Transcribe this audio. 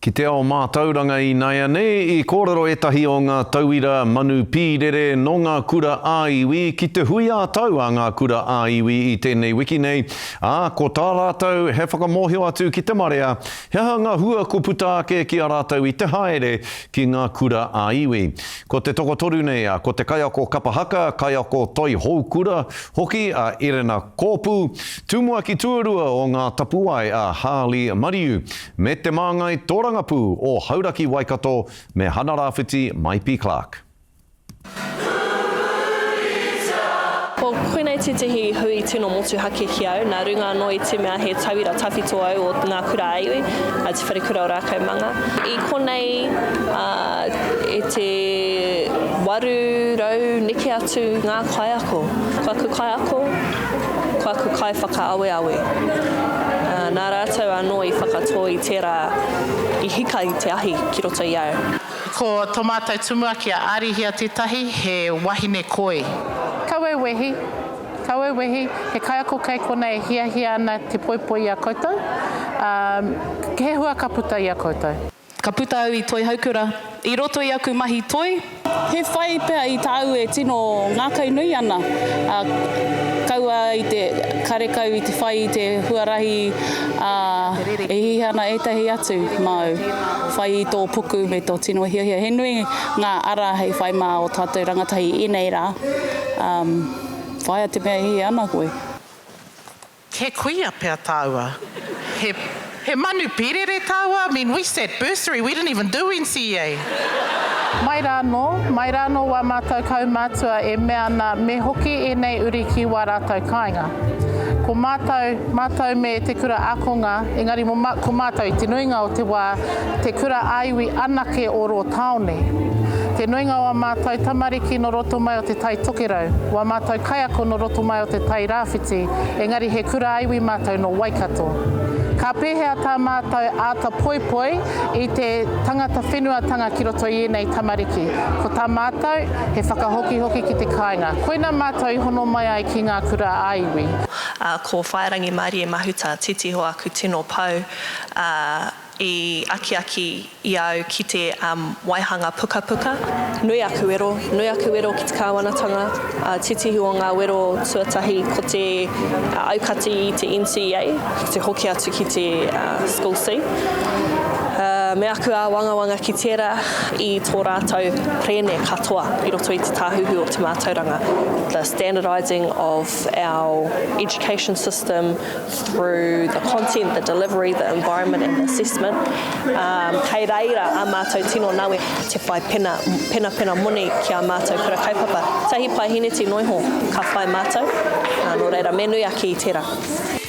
Ki te ao mātauranga ināianei, i kōrero ētahi o ngā tauira manu pīrere nō ngā kura ā-iwi ki te hui ā-tau a ngā kura ā-iwi i tēnei wiki nei, ā, ko tā rātou he whakamōhio atu ki te marea he aha ngā hua kua puta ake ki a rātou i te haere ki ngā kura ā-iwi. Ko te tokotoru nei, ko te kaiako kapa haka, kaiako toi houkura hoki a Erena Kōpū, tumuaki tuarua o Ngā Tapuwae a Harley Mariu, Me te māngai tōrangapū o Hauraki Waikato me Hana Rāwhiti Maipi Clarke. Ko koinei tētehi hui tino motuhake ki au, nā runga anō i te mea he tauira tawhito au o ngā kura ā-iwi, a Te Wharekura o Rākaumanga. I konei e te 800 neke atu ngā kaiako. Ko aku kaiako, Ko aku kaiwhakaaweawe. Nā rātou anō i whakatō i tērā i hika i te ahi ki roto i au. Ko to mātou tumuaki a Arihia tētahi, he wahine koi. Kaua e wehi, kaua e wehi, he kaiako kei konei e hiahia ana te poipoi i a koutou, ā, he hua ka puta i a koutou. Ka puta au i Toihaukura. I roto i aku mahi toi. He whai pea i tāu e tino ngākaunui ana, ā, kaua i te, karekau i te whai i te huarahi, ā, e hiahia ana ētahi atu māu. Whai i tō puku me tō tino hiahia. He nui ngā ara hei whai mā ō tātou rangatahi i ēnei rā, ā, whaia te mea e hiahia ana koe. He kuia pea tāua. He, he manu pīrere tāua, I mean, we sat bursary, we didn't even do NCEA. Mai rā anō, mai rā anō wā mātou kaumātua e mea ana me hoki ēnei uri ki wā rātou kāinga. Ko mātou, mātou me te kura ākonga, engari mō mā, ko mātou i te nuinga o te wā, te kura ā-iwi anake o rō tāone. Te nuinga o ā mātou tamariki nō roto mai o Te Tai Tokerau, wā mātou kaiako nō roto mai o Te Tai Rāwhiti, engari he kura ā-iwi mātou nō Waikato. Ka pēhea tā mātou āta poipoi i te tangata whenuatanga ki roto i ēnei tamariki? Ko tā mātou, he whakahokihoki ki te kāinga. Koina mātou i hono mai ai ki ngā kura ā-iwi. Ā, ko Whaerangimārie Mahuta titiho aku tino pou, ā, i akiaki i a au ki te waihanga pukapuka. Nui aku wero, nui aku wero ki te kāwanatanga. Titihi o ngā wero tuatahi ko te aukati i te NCEA, ki te hoki atu ki te School C. Me aku āwangawanga ki tērā i tō rātou perene katoa i roto i te tāhuhu o te mātauranga, the standardising of our education system, through the content, the delivery, the environment and the assessment. Um, kei reira a mātou tino nawe te whai pena, penapena moni ki a mātou kura kaupapa. Tahi paeheneti noiho ka whai mātou, uh, nō reira me nui ake i tērā.